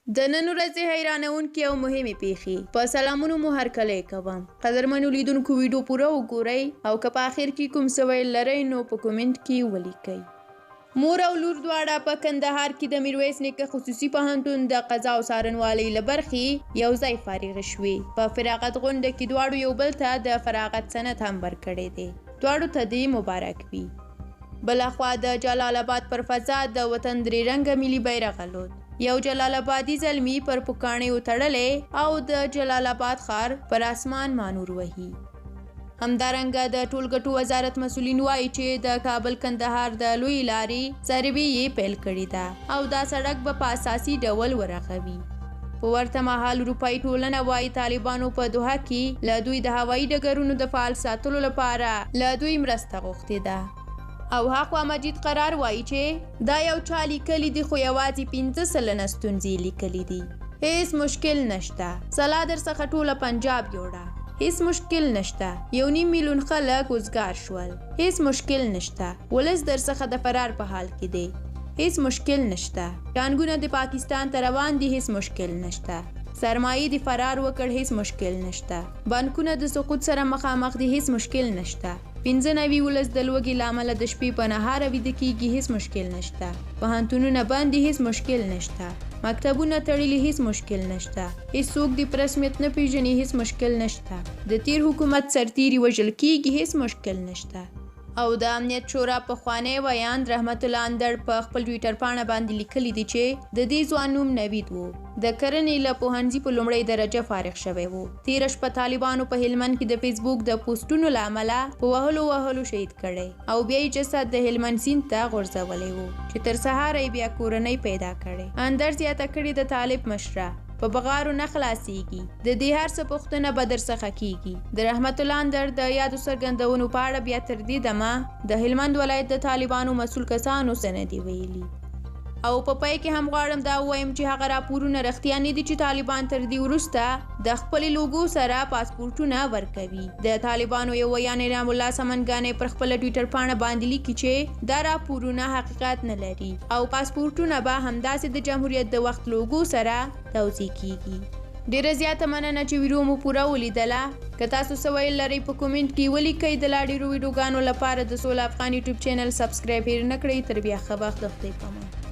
د نن ورځې حیرانوونکې او مهمې پیښې په سلامونو مو هرکلی کوم. قدرمنو لیدونکو ویډیو پوره وګورئ او که په اخر کې کوم څه ویل لرئ نو په کومنټ کې ولیکئ. مور او لور دواړه په کندهار کې د میرویس نیکه خصوصي پوهنتون د قضا او څارنوالۍ له برخې یو ځای فارغې شوې. په فراغت غونډه کې دواړو یو بل ته د فراغت سند هم ورکړی دی. دواړو ته دې مبارک وي. بلخوا د جلال اباد پر فضا د وطن درې رنګه ملي بیرغ الوت. یو جلال ابادي زلمی پر پوکاڼیو تړلی او د جلال اباد ښار پر اسمان مانور وهي. همدارنګه د ټولګټو وزارت مسولین وايي چې د کابل کندهار د لویې لارې سروې یې پیل کړې ده او دا سړک به په اساسي ډول ورغوي. په ورته مهال اروپايي ټولنه وايي طالبانو په دوحه کې له دوی د هوایي ډګرونو د فعال ساتلو لپاره له دوی مرسته غوښتې ده. او هاخوا مجید قرار وایي چې دا یو چا لیکلي دي خو یوازې 5% ستونزې یې لیکلي دي. هیڅ مشکل نشته، سلا درڅخه ټوله پنجاب یوړه. هیڅ مشکل نشته، یو نیم میلیون خلک وزګار شول. هیڅ مشکل نشته، ولس درڅخه د فرار په حال کې دی. هیڅ مشکل نشته، ټانګونه د پاکستان ته روان دي. هیڅ مشکل نشته، سرمایې دې فرار وکړ. هیڅ مشکل نشته، بانکونه د سقوط سره مخامخ دي. هیڅ مشکل نشته، 95 ولس د لوږې له امله د شپې په نهاره ویده کیږي. هیڅ مشکل نشته، پوهنتونونه بند دي. هیڅ مشکل نشته، مکتبونه تړلي. هیڅ مشکل نشته، هیڅوک دې په رسمیت نه پیژني. هیڅ مشکل نشته، د تیر حکومت سرتیري وژل کیږي. هیڅ مشکل نشته. او د امنیت شورا پخوانی ویاند رحمت الله اندړ په خپل ټویټر پاڼه باندې لیکلي دي چې د دې ځوان نوم نوید وو، د کرنې له پوهنځي په لومړۍ درجه فارغ شوی وو. تیره شپه طالبانو په هلمند کې د فیسبوک د پوسټونو له امله په وهلو وهلو شهید کړی او بیا یې جسد د هلمند سیند ته غورځولی وو چې تر سهاره یې بیا کورنۍ پیدا کړی. اندړ زیاته کړې د طالب مشره په بغارو نه خلاصیږي، د دې هر څه پوښتنه به درڅخه کیږي. د رحمت الله اندړ د یادو څرګندونو په اړه بیا تر دې دمه د هلمند ولایت د طالبانو مسؤل کسانو څه نه دي ویلي. او په پای کې هم غواړم دا ووایم چې هغه راپورونه رښتیا نه دي چې طالبان تر دې وروسته د خپلې لوګو سره پاسپورټونه ورکوي. د طالبانو یو ویاند انعام الله سمنګانی پر خپله ټویټر پاڼه باندې لیکي چې دا راپورونه حقیقت نه لري او پاسپورټونه به همداسې د جمهوریت د وخت لوګو سره توزیع کیږي. ډیره زیاته مننه چې ویډیو مو پوره ولیدله. که تاسو څه ویل لرئ په کومنټ کې ولیکئ. د لا ډیرو ویډیوګانو لپاره د سوله افغان یوټیوب چینل سبسکرایب هیر نه کړئ. تر بیا ښه وخت، د خدای په امان.